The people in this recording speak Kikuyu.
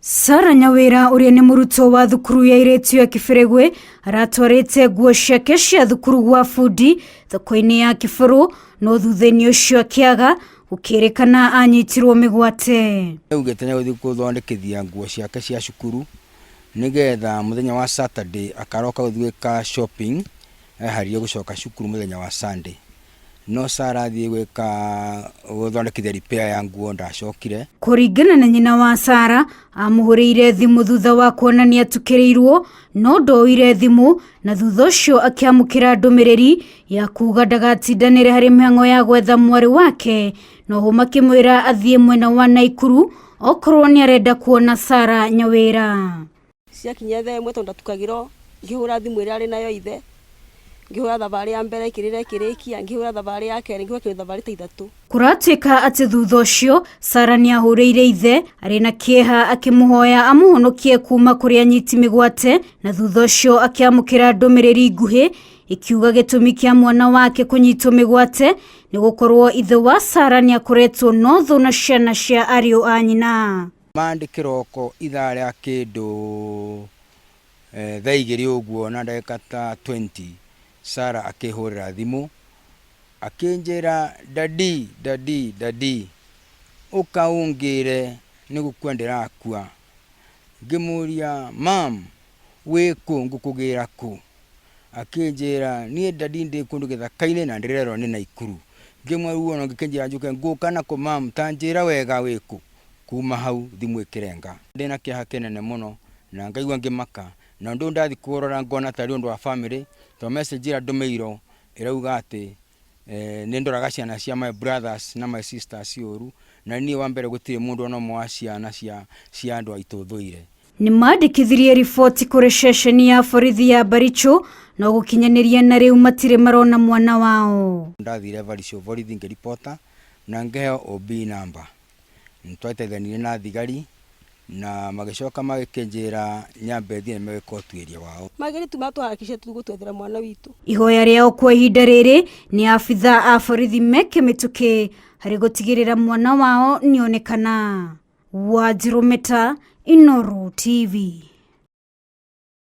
Sarah Nyawĩra ũrĩa nĩ mũrutwo wa thukuru ya airĩtu ya Kĩbĩrĩgwe aratwarĩte nguo ciake cia thukuru gwa bundi thoko-inĩ ya Kĩbũrũ no thutha-inĩ ũcio akĩaga gũkĩrĩkana anyitirwo mĩgwate. Augĩte nĩegũthiĩ gũthondekithia nguo ciake cia cukuru nĩgetha mũthenya wa Saturday akaroka gũthiĩ gwĩka shopping eharĩrie gũcoka cukuru mũthenya wa Sunday. No Sarah athiĩ gwĩka gũthondekithia repair ya nguo ndacokire. Kũringana na nyina wa Sarah, amũhũrĩire thimũ thutha wa kuona nĩatukĩrĩirwo no ndoire thimũ na thutha ũcio akĩamũkĩra ndũmĩrĩri ya kuga ndagatindanĩre harĩ mĩhang'o ya gwetha mwarĩ wake noho makĩmwĩra athiĩ mwena wa Naikuru okorwo nĩarenda kuona Sarah Nyawĩra. Ciakinya thaa ĩmwe tondũ ndatukagĩrwo, ngĩhũra thimũ ĩrĩa arĩ nayo ithe, ngĩhũra thabarĩ ya mbere ĩkĩrĩra ĩkĩrĩkia, ngĩhũra thabarĩ ya kerĩ, ngĩhũra kĩndũ thabarĩ ta ithatũ. Kũratuĩka atĩ thutha ũcio Sarah nĩahũrĩire ithe arĩ na kĩeha akĩmũhoya amũhonokie kuma kũrĩ anyiti mĩgwate na thutha ũcio akĩamũkĩra ndũmĩrĩri nguhĩ ĩkiuga gĩtũmi kĩa mwana wake kũnyitwo mĩgwate nĩ gũkorwo ithe wa Sarah nĩakoretwo na ũthũ na ciana cia ariũ a nyina. Monday kĩroko ithaa rĩa kĩndũ thaa igĩrĩ ũguo na ndagĩka ta 20, Sarah akĩhũrĩra thimũ akĩnjĩra, daddy, daddy, daddy, ũka ũngĩre nĩ gũkua ndĩrakua. Ngĩmũria, mum, wĩ kũ ngũkũgĩra kũ? Akĩnjĩra, niĩ daddy ndĩ kũndũ gĩthaka-inĩ na ndĩrerwo nĩ Naikuru. Ngĩmwĩra rĩu ona ũngĩkĩnjĩra njũke ngũka nakũ mum, ta njĩra wega wĩ kũ? Kuma hau thimũ ĩkĩrenga. Ndĩna kĩeha kĩnene mũno na ngaigua ngĩmaka na ũndũ ũyũ ndathiĩ kũũrora ngona tarĩ ũndũ wa family tondũ message ĩrĩa ndũmĩirwo ĩrauga atĩ nĩ ndoraga ciana cia my brothers na my sisters ũru na niĩ wa mbere gũtirĩ mũndũ ona ũmwe wa ciana cia cia andũ aitũ thũire. Nĩmandĩkithirie riboti kũrĩ ceceni ya borithi ya Baricho no gũkinyanĩria na rĩu matirĩ marona mwana wao. Ndathire Baricho borithi ngĩribota na ngĩheo OB number. Nĩ twateithanirie na thigari na magĩcoka magĩkĩnjĩra nyambe thiĩ na megĩka ũtuĩria wao. Magĩrĩ tu matũharakishe tu gũtwethera mwana witũ. Ihoya rĩao kwa ihinda rĩrĩ nĩ abithaa a borithi meke mĩtũkĩ harĩ gũtigĩrĩra mwana wao nĩonekana. Wanjirũ Meta, Inooro TV.